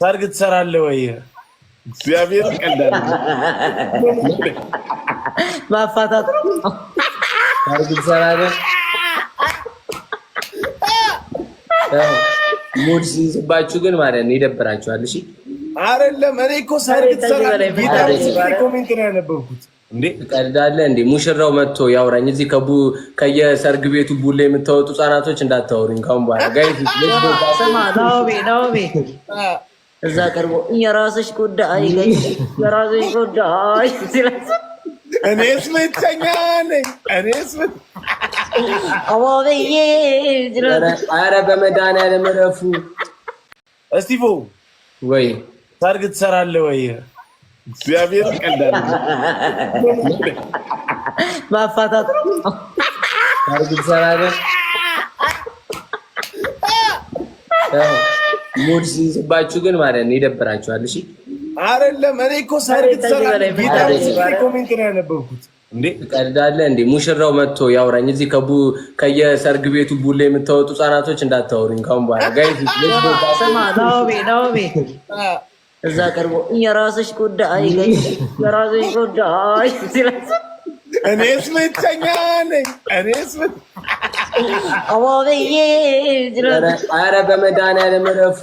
ሰርግ ትሰራለህ ወይ? እግዚአብሔር ቀልዳል። ማፋታት ነው። ሰርግ ትሰራለህ? Mood ሲይዝባችሁ ግን ማለት ነው ይደብራችኋል። እሺ። አይደለም፣ እኔ እኮ ሰርግ ትሰራለህ ከዚህ በላይ comment ነው ያነበብኩት። እንዴ። ትቀልዳለህ እንዴ? ሙሽራው መጥቶ ያውራኝ። እዚህ ከየሰርግ ቤቱ ቡሌ የምታወጡ ህጻናቶች እንዳታወሩኝ ካሁን በኋላ guys። ስማ ናኦሚ፣ ናኦሚ እዛ ቀርቦ የራስሽ ጉዳይ፣ የራስሽ ጉዳይ ሲላት እኔስ ብቸኛ ነኝ። እኔስ አዋብዬ ሲላት አረ በመድኃኒዓለም እረፉ። እስቲፎ። ወይ። ሰርግ ትሰራለህ ወይ? እግዚአብሔር ቀልዳል። ማፋታት ነው። ሰርግ ትሰራለህ? Mood ሲይዝባችሁ ግን ማለት ነው ይደብራችኋል። እሺ። አይደለም፣ እኔ እኮ ሰርግ ከዚህ በላይ ትሰራለህ comment ነው ያነበብኩት። እንዴ። ትቀልዳለህ እንዴ? ሙሽራው መጥቶ ያውራኝ። እዚህ ከየሰርግ ቤቱ ቡሌ የምታወጡ ህጻናቶች እንዳታወሩኝ ካሁን በኋላ guys። ስማ ናኦሚ፣ ናኦሚ እዛ ቀርቦ የራስሽ ጉዳይ፣ የራስሽ ጉዳይ ሲላት እኔስ ብቸኛ ነኝ። እኔስ አዋብዬ ሲላት አረ በመድኃኒዓለም እረፉ።